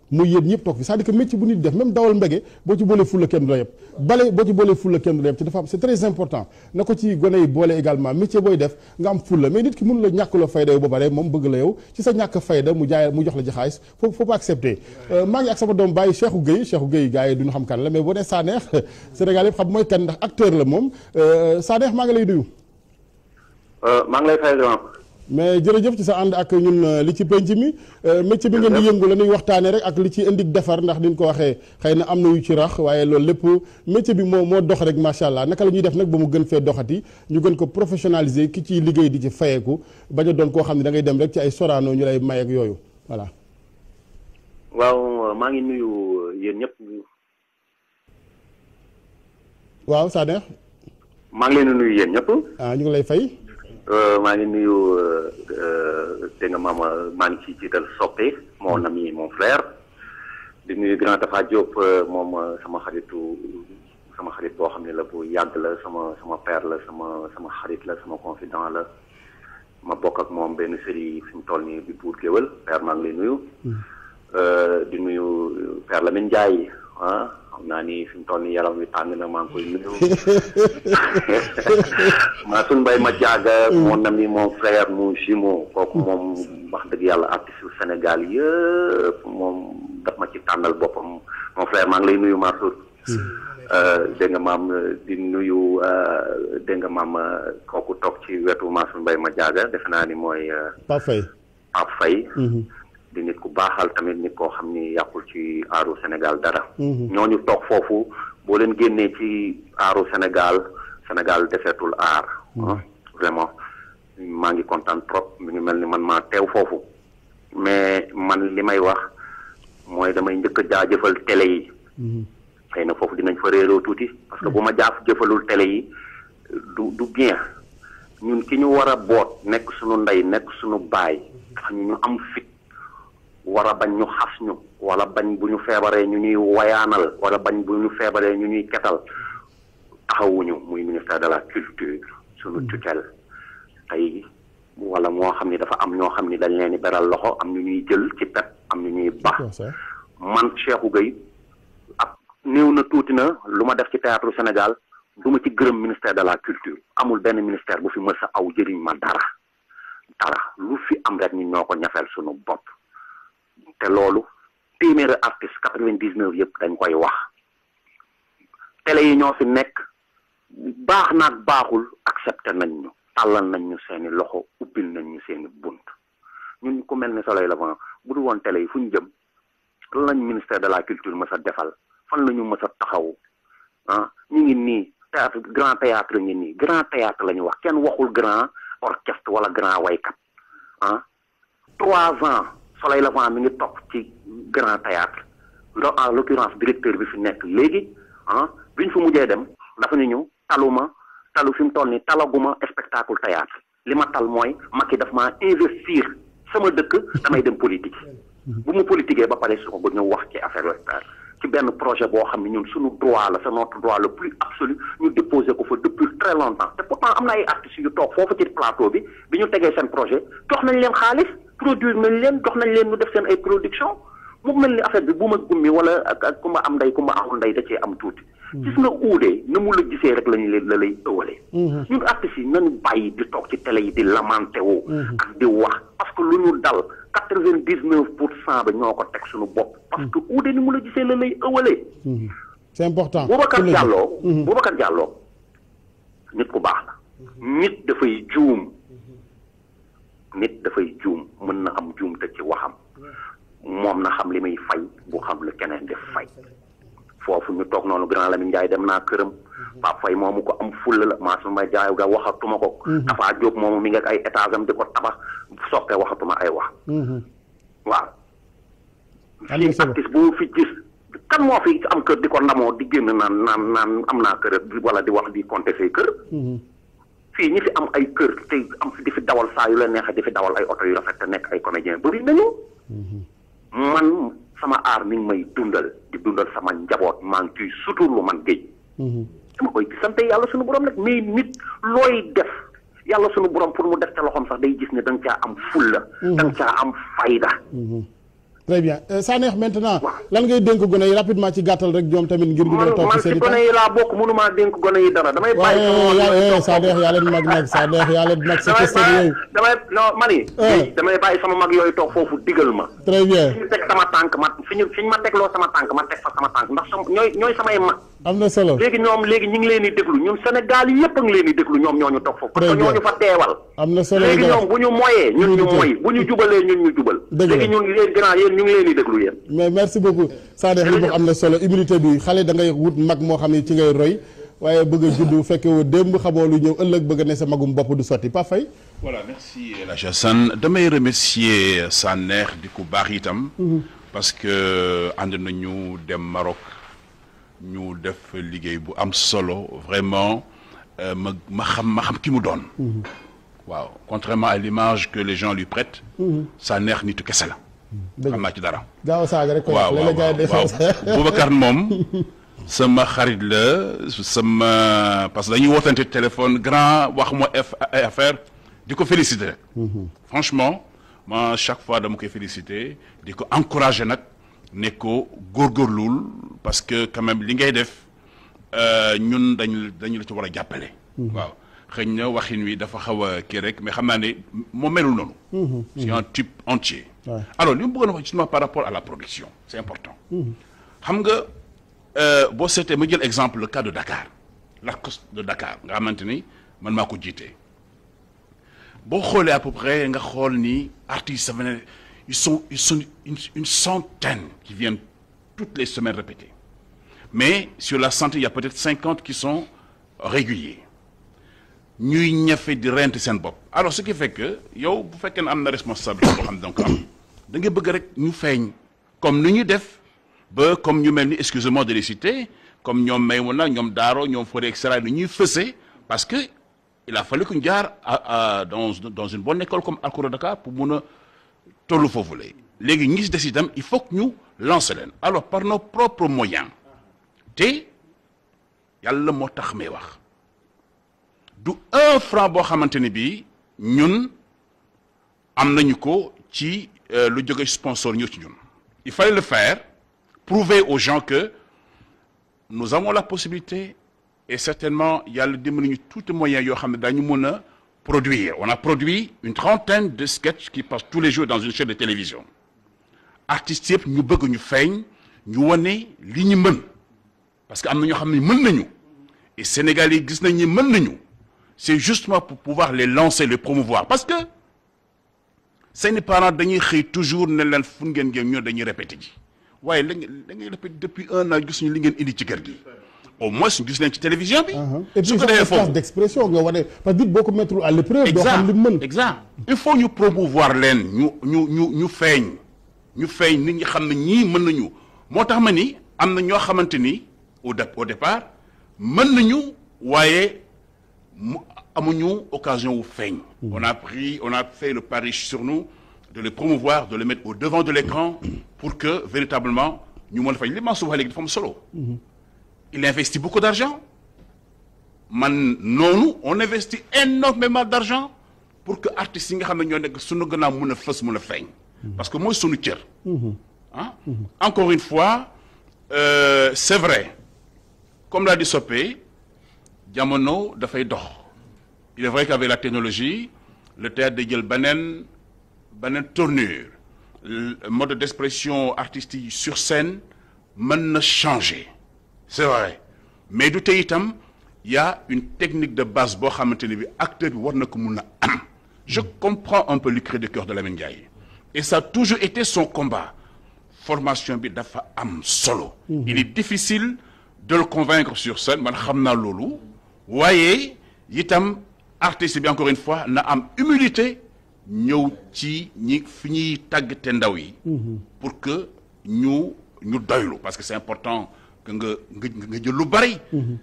muy yéen ñëpp toog fi c'est-à-dire que métier bu nit def même dawal mbége boo ci boolee fulla kenn du la yëpp bale boo ci boolee fulla kenn du la yëpp te dafa am c'est très important na ko ci gone yi boole également métier booy def nga am fulla mais nit ki mënu la ñàkk la fayda yow ba pare moom bëgg la yow ci sa ñàkk fayda mu jaay mu jox la ci xaalis faut pas accepter maa ngi ak sama doom bàyyi Cheikhou Gueye gars yi duñu xam kan la mais boo nee Sanekh Sénégal yëpp xam mooy kan ndax acteur la moom Sanekh maa ngi lay nuyu maa ngi lay fay mais jërëjëf ci sa ànd ak ñun li ci penc mi métier bi ngeen di yëngu la ñuy waxtaanee rek ak li ci indi defar ndax diñ ko waxee xëy na am na yu ci rax waaye loolu lépp métier bi moo dox rek macha allah naka la ñuy def nag ba mu gën fee doxati ñu gën ko professionnaliser ki ciy liggéey di ci fayeeku bañ a doon koo xam ne da ngay dem rek ci ay Sorano ñu lay may ak yooyu voilà. waaw maa ngi nuyu yéen ñëpp. waaw Sanekh. maa ngi leen di nuyu yéen ñëpp. ñu ngi lay fay. maa ngi nuyu dégg nga maa ngi ciy jiital soppe mon ami mon frère di nuyu grand Tafa Diop moom sama xarit boo xam ne la bu yàgg la sama père la sama xarit la sama confident la ma bokk ak moom benn série fi mu toll nii di Buur Géwël père maa ngi lay nuyu. di nuyu père Lamine Ndiaye xam naa ni fi mu toll nii yaram wi tàng na maa ngi koy nuyu Mansour Mbaye ma jaaga mon ami mon frère mon jumeau kooku moom wax dëgg yàlla artiste yu Sénégal yëpp moom daf ma ci tànnal boppam mon frère maa ngi lay nuyu Mansour dégg nga maam di nuyu dégg nga maam kooku toog ci wetu Mansour Mbaye ma jaaga defe naa ni mooy Pape Faye di nit ku baaxal tamit nit koo xam ni yàqul ci aaru Sénégal dara. ñooñu toog foofu boo leen génnee ci aaru Sénégal defeetul aar. vraiment maa ngi kontaan trop mi ngi mel ni man maa teew foofu mais man li may wax mooy damay njëkk a jaajëfal télé yi. xëy na foofu dinañ fa réeroo tuuti parce que bu ma jëfalul télé yi du bien ñun ki ñu war a boot nekk suñu ndey nekk suñu baay tax ñu am fit. war a bañ ñu xas ñu wala bañ bu ñu feebaree ñu ñuy wayaanal wala bañ bu ñu feebaree ñu ñuy ketal taxawuñu muy ministère de la culture suñu tutelle tey wala moo xam ni dafa am ñoo xam ni dañ leen di beral loxo am ñu ñuy jël ci pet am ñu ñuy bax man Cheikhou Gueye ak néew na tuuti na lu ma def ci théâtre Sénégal du ma ci gërëm ministère de la culture amul benn ministère bu fi mës a aw jëriñ ma dara lu fi am rek ñu ñoo ko ñafeel suñu bopp te loolu téeméeri artiste 99 yëpp dañ koy wax télé yi ñoo fi nekk baax naag baaxul accepté nañ ñu tàllal nañ ñu seeni loxo ubbil nañ ñu seeni bunt ñun ku mel ni Soleil Levant bu du woon télé yi fu ñu jëm lan lañ ministère de la culture mës a defal fan la ñu mës a taxaw ñu ngi nii théâtre grand théâtre ngi nii grand théâtre la ñu wax kenn waxul grand orchestre wala grand waykat 3 ans Soleil Levant mi ngi topp ci grand théâtre en l'occurrence directeur bi fi nekk léegi bi ñu fi mujjee dem dafa ñu talu fi mu toll nii talaguma spectacle théâtre li ma tal mooy Macky daf maa investir sama dëkk damay dem politique bu mu politiquee ba pare su ko ba ñëw wax ci affaire western ci benn projet boo xam ne ñun suñu droit la c'est notre droit le plus absolu ñu déposé ko fa depuis très longtemps te pourtant am na ay artistes yu toog foofu ci plateau bi ñu tegee seen projet jox nañ leen xaalis produire nañ leen jox nañ leen ñu def seen ay production mu mel ni affaire bi bu ma gummi wala ak ku ma am ndey ku ma amul ndey da cee am tuuti gis nga uudee na mu la gisee rek lañu leen la lay ëwalee ñun artistes yi nañu bàyyi di toog ci télé yi di lamenté woo ak di wax parce que lu ñu dal 99% ba ñoo ko teg suñu bopp parce que uudee ni mu la gisee la lay ëwalee c'est important Boubacar Diallo nit ku baax la nit dafay juum mën na am juum te ci waxam moom na xam li muy fay bu xam lu keneen def fay foofu ñu toog noonu grand Lamine Ndiaye dem naa këram Pape Faye moomu ko am fulla la Mansour Mbaye Diaye ga waxatuma ko Tafa Diop moomu mi ngi ak ay étage am di ko tabax soppee waxatuma ay wax waaw fii artiste bu fi gis kan moo fi am kër di ko ndamoo di génn naan am naa kër wala di wax di compter say kër fii ñi fi am ay kër te am fi di fi dawal saa yu leen neexee di fi dawal ay oto yu rafet te nekk ay comédien bëri nañu man sama aar mi ngi may dundal di dundal sama njaboot maa ngi ciy suturlu man géej dama koy sant yàlla suñu borom nag mais nit looy def yàlla suñu borom pour mu def ca loxoom sax day gis ne da nga caa am fulla da nga caa am fayda très bien Sanekh maintenant lan ngay dénk gone yi rapidement ci gàttal rek ñoom tamit ngir ñu toog ci seen man ci gone yi laa bokk mënumaa dénk gone yi dara damay bàyyi Sanekh yaa leen mag nag Sanekh yaa leen mag si question yooyu damay bàyyi sama mag yooyu toog foofu digal ma très bien fi ñu teg sama tànk fi ñu ma tegloo sama tànk ma teg fa sama tànk ndax ñooy samay mag am na solo léegi ñu ngi leen di déglu ñun Sénégal yi yëpp a ngi leen di déglu ñoom ñooñu toog foofu parce que ñooñu fa teewal am na solo léegi ñoom bu ñu moyee ñun ñu moy bu ñu jubalee ñun ñu jubal léegi ñun yéen grand yéen ñu ngi leen di déglu yéen mais merci beaucoup Sanekh li wax am na solo humilité bi xale da ngay wut mag moo xam ne ci ngay roy waaye bëgg a judd fekke woo démb xamoo lu ñëw ëllëg bëgg a ne sa magum bopp du sotti Pa Faye. voilà merci El Hadj Assane damay remercier Sanekh di ku baax itam. parce que ànd nañu dem Maroc ñu def liggéey bu am solo vraiment ma xam ki mu doon. waaw contrairement à l'image que les gens lui prêtent. Sanekh nitu kese la. xam naa ci dara. gaaw a saaga rek. waaw Boubacar moom. sama xarit la sama parce que dañuy wootante téléphone grand wax ma ay affaire di ko féliciter. franchement moi chaque fois dama koy féliciter di ko encourager nag ne ko góorgóorluwul parce que quand même li ngay def ñun dañu la ci war a jàppale. waaw xëy na waxin wi dafa xaw a kii rek mais xam naa ne moo melul noonu. c'est un type entier. alors li mu bëggoon wax justement par rapport à la production c'est important. xam nga. boo seetee ma jël exemple le cas de Dakar l'ARCOS de Dakar nga xamante ni man maa ko jiite boo xoolee à peu près nga xool ni artistes ils sont une centaine qui viennent toutes les semaines répéter mais sur la centaine il y a peut-être 50 qui sont réguliers ñuy ñafe di rent seen bopp alors ce qui fait que yow bu fekkee ne am na responsabilité boo xam ne donc am da nga bëgg rek ñu feeñ comme ni ñuy def. ba comme ñu mel ni excusez-moi de les citer comme ñoom Maïmouna ñoom Daaro ñoom Fodé et cetera ni ñuy fësee parce que il a fallu que ñu jaar dans une bonne école comme Alcool de Dakar pour mun a tollu foofu léegi ñi si des itam il faut que ñu lancer leen alors par nos propres moyens te yàlla moo tax may wax du 1 franc boo xamante ni bii ñun am nañu ko ci lu jóge sponsor ñëw ci ñun il fallait le faire. Prouver aux gens que nous avons la possibilité et certainement il y a le dimbali tous les moyens yoo xam ne dañu mën a produire on a produit une trentaine de sketchs qui passent tous les jours dans une chaîne de télévision artistes yëpp ñu bëgg ñu feeñ ñu wane li ñu mën parce que am na ñoo xam ne mën nañu et Sénégal yi gis nañ ni mën nañu c'est justement pour pouvoir les lancer les promouvoir parce que seeni parents dañuy xëy toujours ne leen fu ngeen ñoo dañuy répéter ji waaye da ngay répéter depuis 1 an gis ñu li ngeen indi ci kër gi au moins ñu gis leen ci télévision bi. et puis espace d'expression nga wane parce que boo ko mettre à l'épreuve doo xam li mën. exact il faut ñu promouvoir leen ñu feeñ nit ñi xam ne ñii mën nañu moo tax ma ni am na ñoo xamante ni au départ mën nañu waaye amuñu occasion wu feeñ. on a fait le pari sur nous. de les promouvoir de les mettre au devant de l'écran pour que véritablement ñu mën a fay li ma souvent léegi dafa am solo. il investit beaucoup d'argent noonu on investit énormément d'argent pour que artistes yi nga xam ne ñoo nekk suñu gën a mën a fës mën a feeñ. parce que mooy suñu cër. encore une fois c'est vrai comme l'a dit Sopé jamono dafay dox il est vrai qu'avec la technologie le théâtre day jël beneen tournure mode d'expression artistique sur scène mën na changer c'est vrai mais du tey itam y a une technique de base boo xamante ne bi acteur bi war na ko mun a am je comprends un peu le cri de cœur de Lamine Ndiaye et ça a toujours été son combat formation bi dafa am solo il est difficile de le convaincre sur scène man xam naa loolu waaye itam artiste bi encore une fois na am humilité ñëw ci fi ñuy tàggate ndaw yi pour que ñu doylu parce que c'est important que nga jël lu bari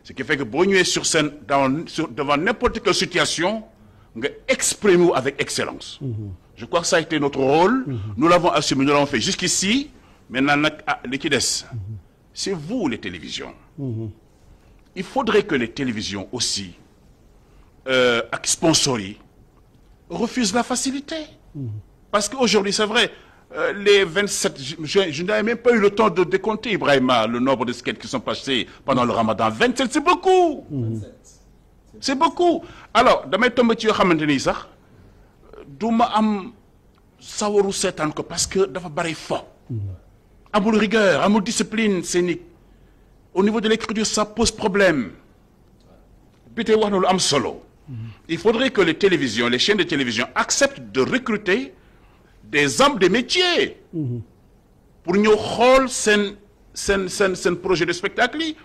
ce qui fait que boo ñëwee sur scène devant n'importe quelle situation nga exprimer avec excellence je crois que ça a été notre rôle nous l'avons assumé nous l'avons fait jusqu'ici maintenant nag li ci des c'est vous les télévisions il faudrait que les télévisions aussi ak sponsors yi refuse la facilité parce qu'aujourd'hui c'est vrai les 27, je n'avais même pas eu le temps de décompter, Ibrahima, le nombre de sketchs qui sont passés pendant le Ramadan. 27, c'est beaucoup. C'est beaucoup. Alors, damay tombe ci yoo xamante ni sax du ma am sawaru seetaan ko parce que dafa bari fo. amul rigueur, amul discipline scénique. Au niveau de l'écriture, ça pose problème. Bi tey wax na lu am solo. Il faudrait que les télévisions, les chaînes de télévision acceptent de recruter des hommes de métier pour ñëw xool seen projet de spectacle yi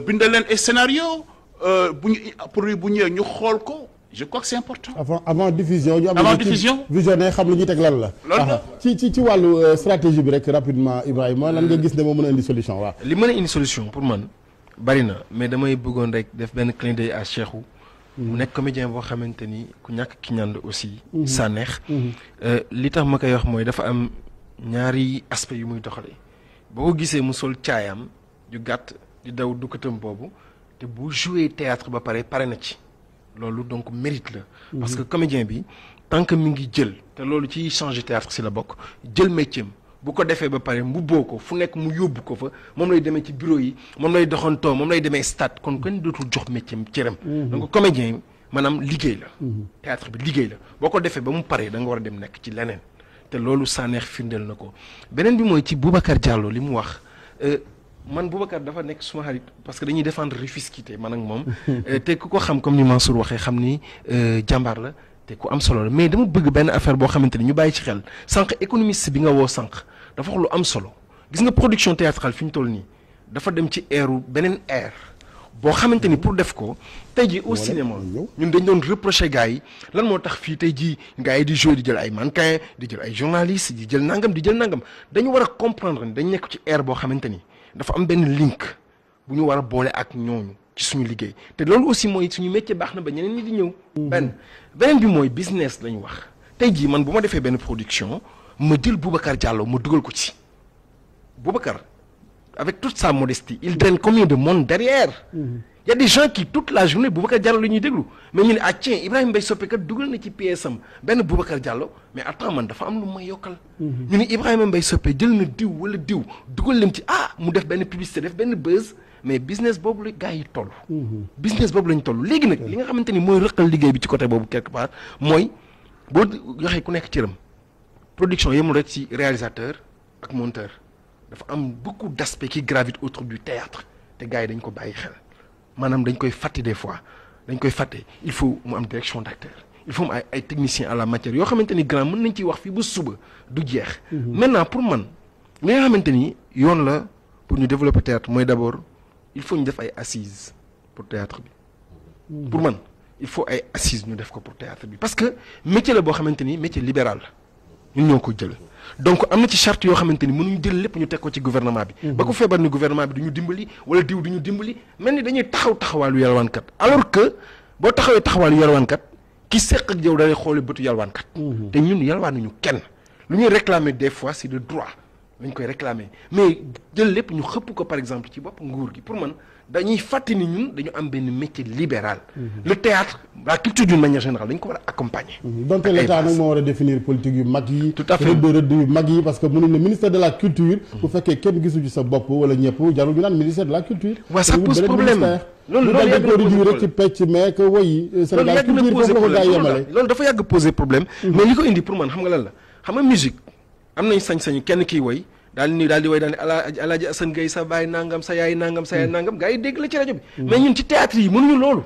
bindal leen ay scénario pour bu ñëwee ñu xool ko. Je crois que c'est important. avant diffusion ñu am avant diffusion visionné xam lu ñuy teg lan la. loolu ci wàllu stratégie bi rek rapidement Ibrahima lan nga gis ne moo mën a indi solution waaw. li mën a indi solution pour man bari na mais damay bëggoon rek def benn clin d'œil à Cheikhou. mu nekk comédien boo xamante ni ku ñàkk ki ñaan aussi. sa neex. li tax ma koy wax mooy dafa am ñaari aspect yu muy doxalee boo ko gisee mu sol caayam ju gàtt di daw dukkatam boobu te bu jouer théâtre ba pare na ci loolu donc mérite la. parce que comédien bi tant que mi ngi jël te loolu ci changer théâtre si la bokk jël métier bu ko defee ba pare mbubboo ko fu nekk mu yóbbu ko fa moom lay demee ci bureau yi moom lay doxantoo moom lay demee stade kon kenn dootul jox métier cëram. donc comédien maanaam liggéey la. théâtre bi liggéey la boo ko defee ba mu paree da nga war a dem nekk ci leneen te loolu Sanex firndeel na ko beneen bi mooy ci Boubacar Diallo li mu wax man Boubacar dafa nekk suma xarit parce que dañuy défendre Rufisquité man ak moom te ku ko xam comme ni Mansour waxee xam ni jàmbaar la te ku am solo la mais dama bëgg benn affaire boo xamante ni ñu bàyyi ci xel sànq économiste bi nga woo sànq dafa wax lu am solo gis nga production théâtrale fi ñu toll nii dafa dem ci beneen ère boo xamante ni pour def ko tey jii au cinéma ñun dañ doon reprocher gars yi lan moo tax fii tey jii gars yi di jouer di jël ay mannequin di jël ay journalistes di jël nangam dañu war a comprendre ni dañ nekk ci ère boo xamante ni dafa am benn link bu ñu war a boole ak ñooñu ci suñu liggéey te loolu aussi mooy suñu métier baax na ba ñeneen ñi di ñëw. beneen bi mooy business lañu wax tey jii man bu ma defee benn production ma jël Boubacar Diallo ma dugal ko ci Boubacar avec toute sa modestie il draine combien de monde derrière. Il y a des gens qui toute la journée Boubacar Diallo la ñuy déglu mais ñu ne ah tiens Ibrahima Mbaye Sopé kat dugal na ci PS am benn Boubacar Diallo mais attends man dafa am lu ma yokkal. ñu ne Ibrahima Mbaye Sopé jël na diw wala diw dugal leen ci mu def benn publicité def benn buzz mais business boobu la gars yi toll. business boobu lañ toll léegi nag li nga xamante ni mooy rëqal liggéey bi ci côté boobu quelque part mooy boo joxee ku nekk cëram production yemul rek ci réalisateur ak monteur dafa am beaucoup d'aspects qui gravitent autour du théâtre te gars yi dañ ko bàyyi xel. maanaam dañ koy fàtte des fois dañ koy fàtte il faut mu am direction d'acteur il faut mu ay techniciens à la matière yoo xamante ni grand mën nañ ciy wax fii ba suba du jeex. maintenant pour man li nga xamante ni yoon la pour ñu développer théâtre mooy d'abord il faut ñu def ay assises pour théâtre bi. pour man il faut ay assises ñu def ko pour théâtre bi parce que métier la boo xamante ni métier libéral la ñun ñoo ko jël. donc am na ci charte yoo xamante ni mënuñu jël lépp ñu teg ko ci gouvernement bi. ba ko feebar ni gouvernement bi du ñu dimbali wala diw du ñu dimbali mel ni dañuy taxawaalu yalwaankat alors que boo taxawee taxawaalu yalwaankat ki seq ak yow da ngay xooli bëtu yalwaankat. te ñun yalwaanuñu kenn lu ñuy réclamer des fois c'est de droit lañ koy réclamer mais jël lépp ñu xëpp ko par exemple ci bopp nguur gi pour man dañuy fàtte ni ñun dañu am benn métier libéral. le théâtre la culture d'une manière générale dañ ko war a accompagner. donc l'État nag moo war a définir politique yu mag yi. tout à fait rëdd yu mag yi parce que mënuñ ne ministère de la culture. bu fekkee kenn gisu ci sa bopp wala ñëpp jarul ñu naan ministère de la culture. waaw ça pose problème loolu yàgg na poser rek ci pecc meek woy Sénégal culture foofu la ko gaa yemale. loolu dafa yàgg poser problème. mais li ko indi pour man xam nga lan la xam nga musique am nañ sañ-sañu kenn kiy woy daal di woy daal ni Alaaji Assane Gueye sa baay nangam sa yaay nangam sa yaay nangam gars yi dégg la ci rajo bi. mais ñun ci théâtre yi mënuñu loolu.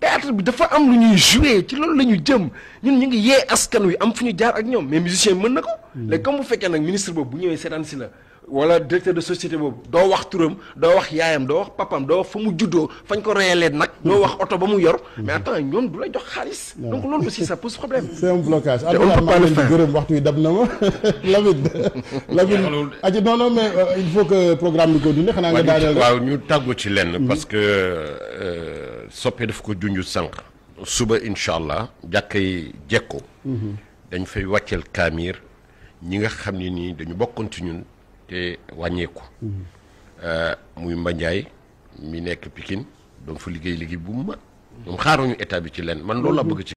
théâtre bi dafa am lu ñuy jouer ci loolu la ñu jëm ñun ñu ngi yee askan wi am fu ñu jaar ak ñoom mais musicien mën na ko. léegi comme bu fekkee nag ministre boobu bu ñëwee seetaan si la wala directeur de société boobu doo wax turam doo wax yaayam doo wax papam doo wax fa mu juddoo fañ ko reyalee nag doo wax oto ba mu yor mais attends ñoom du la jox xaalis donc loolu aussi ça pose problème. c'est un blocage. te on peut pas le faire gërëm waxtu yi dab na ma Lamine aji non mais il faut que programme bi continue xanaa nga daaneel waaw ñu tàggu ci lenn parce que soppe daf ko junj sànq suba incha allah jàkkay jekko dañ fay wàcceel kaamir ñi nga xam ne nii dañu bokkoon ci ñun te wàññeeku muy Mbanjaay mi nekk Pikine doon fa liggéey bu ma ñoom xaaruñu état bi ci lenn man loolu la bëgg ci